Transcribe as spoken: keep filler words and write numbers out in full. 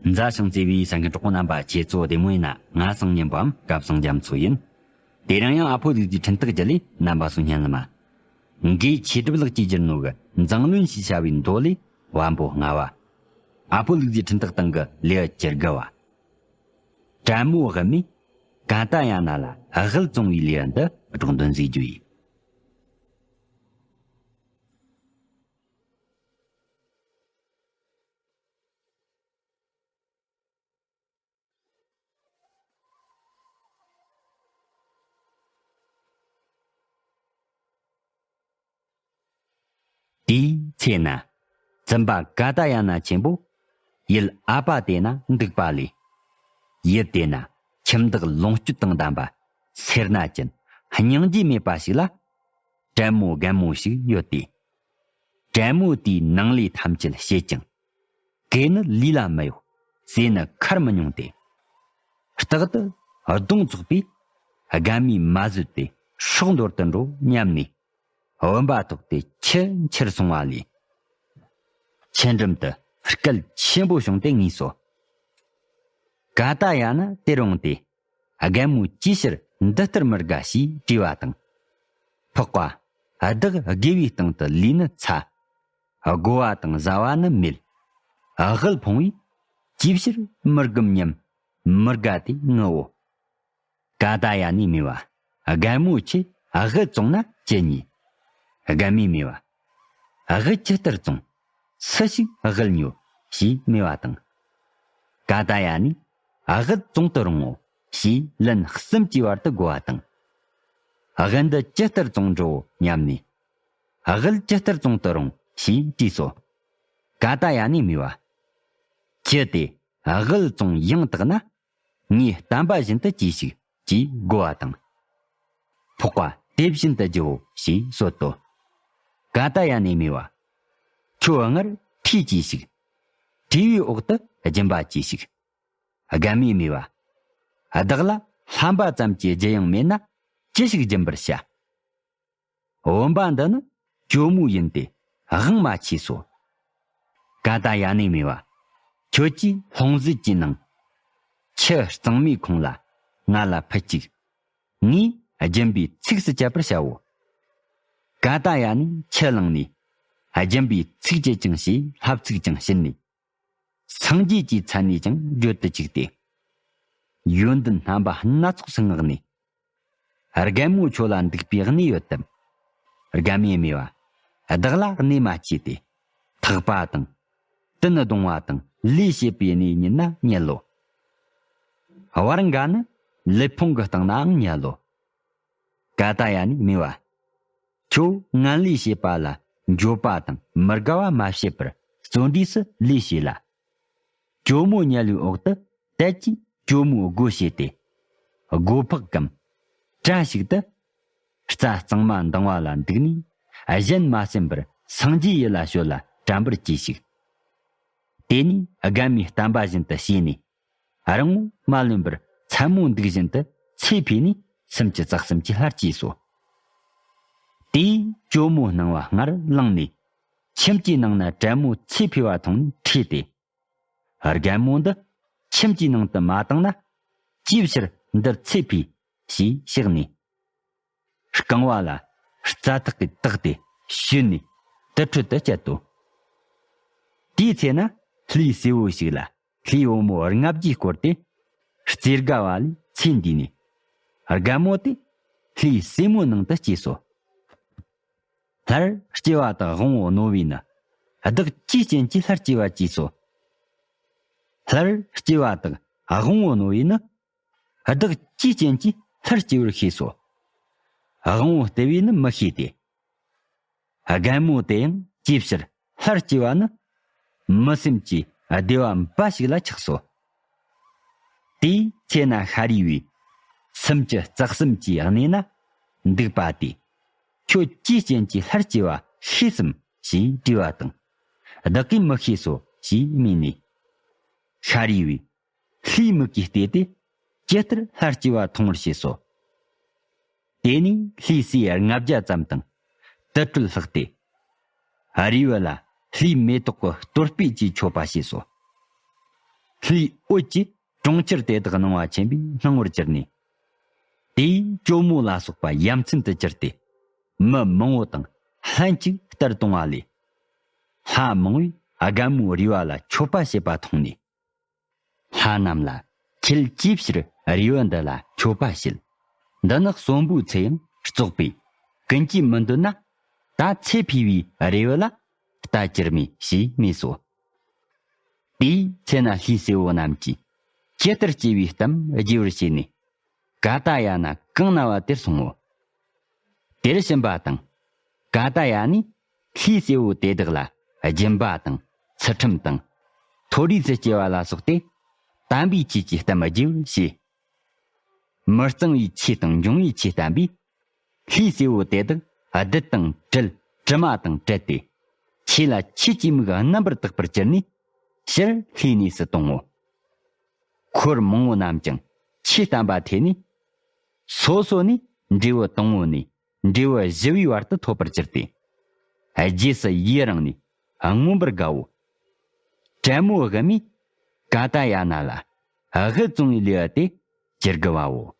མཛའ་ཞིང་བརྩེ་བའི་ས་ཁུལ་གྲོགས་པོ་རྣམ་པ། ཁྱེད་ཚོ་བདེ་མོ་ཡིན་ན། ང་སང་ཉིན་པའམ་སྐབས་སང་རྒྱ་མཚོ་ཡིན། དེ་རིང་ཡང་ཨ་ཕོ་ལུག་རྫིའི་འཕྲིན་སྟེགས་བརྒྱུད་ལས་རྣམ་པ་ཚོ་སྙན་ལ་མ། འགའི་ཆེ་སྒྲུབ་ལགས་ཀྱིས་བསྒྱུར་ནོ་གི་མཛངས་བླུན་ཞེས་བྱ་བའི་མདོ་ལས་བམ་པོ་ལྔ་བ། ཨ་ཕོ་ལུག་རྫིའི་འཕྲིན་སྟེགས་སྟེང་གི་ལེའུ་བཅུ་དགུ་བ། དྲན་མོ་དབུལ་མས་ཀ་ཏ་ཡ་ན་ལ་དབུལ་བཙོང་བའི་ལེའུ་འདི་སྒྲོག་འདོན་མཛད་རྒྱུ་ཡིན། དེའི་ཚེ་ན། བཙུན་པ་ཀ་ཏ་ཡ་ན་ཆེན་པོ། ཡུལ་ཨ་པ་དེ་ན་འདུག་པ་ལས། ཡུལ་དེ་ན་ཁྱིམ་བདག་ལོངས་སྤྱོད་དང་ལྡན་པ་སེར་སྣ་ཅན་སྙིང་རྗེ་མེད་པ་ཞིག་ལ། དྲན་མོ་རྒན་མོ་ཞིག་ཡོད་དེ། དྲན་མོ་དེའི་ནང་ལས་ཐམས་ཅད་བྱེད་ཅིང་། གོས་ནི་ལུས་ལ་མི་གཡོག་ཟས་ནི་ཁར་མི་མྱོང་སྟེ། རྟག་ཏུ་གདོང་ཚོགས་པས་རྒན་མོས་མ་བཟོད་དེ་སྲོག་འདོར་དུ་འགྲོ་སྙམ་ནས། བུམ་པ་ཐོགས་ཏེ་ཆུ་འཁྱེར་སོང་བ་ལས། ཆུ་འགྲམ་དུ་སྐད་ཆེན་པོ་བྱུང་སྟེ་ངུས་སོ། ཀ་ཏ་ཡ་ན་དེར་འོངས་ཏེ། རྒན་མོ་ཅིའི་ཕྱིར་འདི་ལྟར་མི་དགའ་ཞེས་དྲིས་པ་དང་། འཕགས་པ། བདག་དགེ་བའི་སྟེང་དུ་ལུས་ནི་ཚ། བགོ་བ་དང་བཟའ་བ་ནི་མེད། དབུལ་ཕོངས་པས་ཅིའི་ཕྱིར་མི་རྒུམ་སྙམ་མི་དགའ་སྟེ་ངུའོ། ཀ་ཏ་ཡ་ནས་སྨྲས་པ། རྒན་མོ་ཆེ་དབུལ་བཙོང་ན་ཅི་ཉེས། རྒན་མོས་སྨྲས་པ། དབུལ་ཇི་ལྟར་བཙོང་། སུ་ཞིག་དབུལ་ཉོ་ཞེས་སྨྲས་པ་དང་། ཀ་ཏ་ཡ་ནས་དབུལ་བཙོང་དུ་རུང་ངོ་ཞེས་ལན་གསུམ་གྱི་བར་དུ་བགོ་བ་དང་། དབུལ་འདི་ཇི་ལྟར་བཙོང་འགྲོའོ་སྙམ་ནས། དབུལ་ཇི་ལྟར་བཙོང་དུ་རུང་ཞེས་དྲིས་སོ། ཀ་ཏ་ཡ་ནས་སྨྲས་པ། ཁྱི་དེ་དབུལ་བཙོང་ཡང་དག་ན། ངའི་བསྟན་པ་བཞིན་དུ་གྱིས་ཤིག་ཅེས་བསྒོ་བ་དང་། འཕགས་པ་དེ་བཞིན་དུ་བགྱིའོ་ཞེས་གསོལ་ཏོ། ཀ་ཏ་ཡ་ནས་སྨྲས་པ། ཁྱོད་སྔར་ཁྲུས་གྱིས་ཤིག་ཁྲུས་པའི་འོག་ཏུ་སྦྱིན་པ་གྱིས་ཤིག་རྒན་མོས་སྨྲས་པ། བདག་ལ་ལྷམ་པ་ཙམ་གྱི་རྒྱུ་ཡང་མེད་ན་ཅི་ཞིག་སྦྱིན་པར་བྱ། བུམ་པ་འདི་ནི་ཇོ་མོ་ཡིན་ཏེ་དབང་མ་ཆད་སོ། ཀ་ཏ་ཡ་ནས་སྨྲས་པ། ཁྱོད་ཀྱིས་ལྷུང་བཟེད་ཀྱི་ནང་ཆུ་གཙང་མའི་ཁོང་ལ་ང་ལ་ཕུད་ཅིག་ངས་སྦྱིན་པའི་ཚིགས་སུ་བཅད་པར་བྱའོ། ཀ་ཏ་ཡ་ནས་ཆུ་བླངས་ནས་སྦྱིན་པའི་ཚིགས་བཅད་ཅིང་ཞེས་ལྷ་ཚིག་ཀྱང་བྱིན་ནས། སངས་རྒྱས་ཀྱི་མཚན་ནས་ཀྱང་བརྗོད་དུ་བཅུག་སྟེ། ཡོན་ཏན་རྣམ་པ་སྣ་ཚོགས་སུ་བསྔགས་ནས། རྒན་མོ་ཁྱོད་ལ་འདུག་པའི་གནས་ཡོད་དམ། རྒན་མོས་སྨྲས་པ། བདག་ལ་གནས་མ་མཆིས་ཏེ། ཐག་པ་དང་། ཏིལ་བརྡུང་བ་དང་ལས་བྱེད་པའི་གནས་ཉིད་ན་ཉལ་ལོ། བར་འགའ་ནི་ལུས་ཕུང་གི་སྟེང་ནའང་ཉལ་ལོ། ཀ་ཏ་ཡ་ནས་སྨྲས་པ། ཁྱོད་ངན་ལས་བྱེད་པ་ལ་འགྱོད་པ་དང་མི་དགའ་བ་མ་བྱེད་པར་བརྩོན་འགྲུས་སུ་ལས་བྱོས་ལ། ཇོ་མོ་ཉལ་བའི་འོག་ཏུ་དལ་གྱིས་ཇོ་མོའི་སྒོ་ཕྱེ་སྟེ། སྒོ་ཕག་གམ། བཀྲ་ཤིས་ཏུ། རྩྭ་གཙང་མ་འདང་བ་ལ་འདུག་ནས་གཞན་མ་སེམས་པར་སངས་རྒྱས་ཡུལ་ལ་བྱོན་ལ་དྲན་པར་གྱིས་ཤིག་དེ་ནས་རྒན་མོས་བསྟན་པ་བཞིན་དུ་བྱས་ནས། རང་ངོ་མ་ལོན་པར་མཚན་མོ་འདུག་བཞིན་དུ་ཚེ་འཕོས་ནས་སུམ་ཅུ་རྩ་གསུམ་གྱི་ལྷར་སྐྱེས་སོ། དེས་ཇོ་མོའི་སྣང་བ་སྔར་བླངས་ནས། ཁྱིམ་གྱི་ནང་ན་དྲན་མོ་ཚེ་འཕོས་པ་མཐོང་ནས་ཁྲོས་ཏེ། རྒན་མོ་འདི་ཁྱིམ་གྱི་ནང་དུ་མ་བཏང་ན་ཅིའི་ཕྱིར་འདིར་ཚེ་འཕོས་ཞེས་བཤགས་ནས། རྐང་བ་ལ་རྩྭ་ཐག་གིས་བཏགས་ཏེ་ཞོན་ནས་དུར་ཁྲོད་དུ་བསྐྱལ་ཏོ། དེའི་ཚེ་ན་ལྷས་སྲས་པོ་ཞིག་ལ་ལྷའི་བུ་མོ་ལྔ་བརྒྱས་བསྐོར་ཏེ་རྩེ་དགའ་བ་ལས་ཚེ་འདས་ནས། རྒན་མོ་དེ་ལྷའི་སྲས་མོའི་ནང་དུ་སྐྱེས་སོ། ལྷར་སྐྱེ་བ་དག་དབང་པོ་རྣོ་བས་ནི། བདག་ཅིའི་རྐྱེན་གྱིས་ལྷར་སྐྱེ་བར་བྱས་སོ། ལྷར་སྐྱེ་བ་དག་དབང་པོ་རྣོ་བས་ནི། བདག་ཅིའི་རྐྱེན་གྱིས་ལྷར་སྐྱེ་བར་ཤེས་སོ། དབང་པོ་བདེ་བས་ནི་མི་ཤེས་ཏེ། རྒན་མོ་དེ་ཡང་ཅིའི་ཕྱིར་ལྷར་སྐྱེ་བ་ནི། མི་སེམས་ཀྱི་བདེ་བ་འབའ་ཞིག་ལ་ཆགས་སོ། དེའི་ཚེ་ན་ཤཱ་རིའི་བུས་སུམ་ཅུ་རྩ་གསུམ་གྱི་གནས་ན་འདུག་པ་དེས། ཁྱོད་ཅིའི་རྐྱེན་གྱིས་ལྷར་སྐྱེ་བ་ཤེས་སམ་ཞེས་དྲིས་པ་དང་། བདག་གིས་མི་ཤེས་སོ་ཞེས་སྨྲས་ནས། ཤཱ་རིའི་བུས་ལྷའི་མིག་གིས་བལྟས་ཏེ་ཇི་ལྟར་ལྷར་སྐྱེ་བ་མཐོང་བར་བྱས་སོ། དེ་ནས་ལྷའི་སྲས་ལྔ་བརྒྱ་ཙམ་དང་དུར་ཁྲོད་ལྷགས་ཏེ། རིའི་བུ་ལ་ལྷའི་མེ་ཏོག་གི་གཏོར་སྤོས་ཀྱིས་མཆོད་པ་བྱས་སོ། ལྷའི་འོད་ཀྱིས་གྲོང་ཁྱེར་དེ་དག་སྣང་བ་ཆེན་པོའི་སྣང་བར་གྱུར་ནས། དེས་ཇོ་མོ་ལ་སོགས་པ་ཡ་མཚན་དུ་གྱུར་ཏེ། མི་མང་བོ་དང་ལྷན་ཅིག་བལྟར་གཏོང་བ་ལས། ལྷ་མང་བོས་རྒན་མོའི་རུས་པ་ལ་མཆོད་པ་བྱེད་པ་མཐོང་ནས། ལྷ་རྣམས་ལ་ཁྱེད་ཅིའི་ཕྱིར་རུས་པ་འདི་ལ་མཆོད་པ་བྱེད། འདི་ནི་གསོན་པོའི་ཚེ་ཡང་བཙོག་པས་ཀུན་གྱིས་མི་འདོད་ན། ད་ཚེ་འཕོས་པའི་རུས་པ་ལ་ལྟ་ཅིར་མོས་ཞེས་སྨྲས་སོ། དེའི་ཚེ་ན་ལྷའི་སྲས་པོ་རྣམས་ཀྱིས་ཇི་ལྟར་སྐྱེ་བའི་གཏམ་རྒྱས་པར་བྱས་ནས། ཀ་ཏ་ཡ་ན་གང་ན་བ་དེར་སོང་ངོ་། དེར་ཕྱིན་པ་དང་། ཀ་ཏ་ཡ་ནས་ལྷའི་སྲས་པོ་དེ་དག་ལ་སྦྱིན་པ་དང་ཚུལ་ཁྲིམས་དང་མཐོ་རིས་སུ་སྐྱེ་བ་ལ་སོགས་ཏེ། དམ་པའི་ཆོས་ཀྱི་གཏམ་རྒྱས་པར་བྱས། མི་གཙང་བའི་ཆོས་དང་འབྱུང་བའི་ཆོས་བསྟན་པས། ལྷའི་སྲས་པོ་དེ་དག་བདུད་དང་བྲལ། དྲི་མ་དང་བྲལ་ཏེ། ཆོས་ལ་ཆོས་ཀྱི་མིག་རྣམ་པར་དག་པར་གྱུར་ནས། ཕྱིར་ལྷའི་གནས་སུ་གཏོང་ངོ་། འཁོར་མང་པོ་རྣམས་ཀྱང་ཆོས་བསྟན་པ་ཐོས་ནས། སོ་སོ་ནས་འབྲས་བུ་དང་པོ་ནས་འབྲས་བུ་བཞི་པའི་བར་དུ་ཐོབ་པར་གྱུར་ཏེ། རྗེས་སུ་ཡི་རང་ནས་མངོན་པར་དགའ་བོ། དྲེད་མོ་དབུ་མས་ཀ་ཏ་ཡ་ན་ལ་དབུ་བཙོང་བའི་ལེའུ་སྟེ་བཅུ་དགུ་བའོ།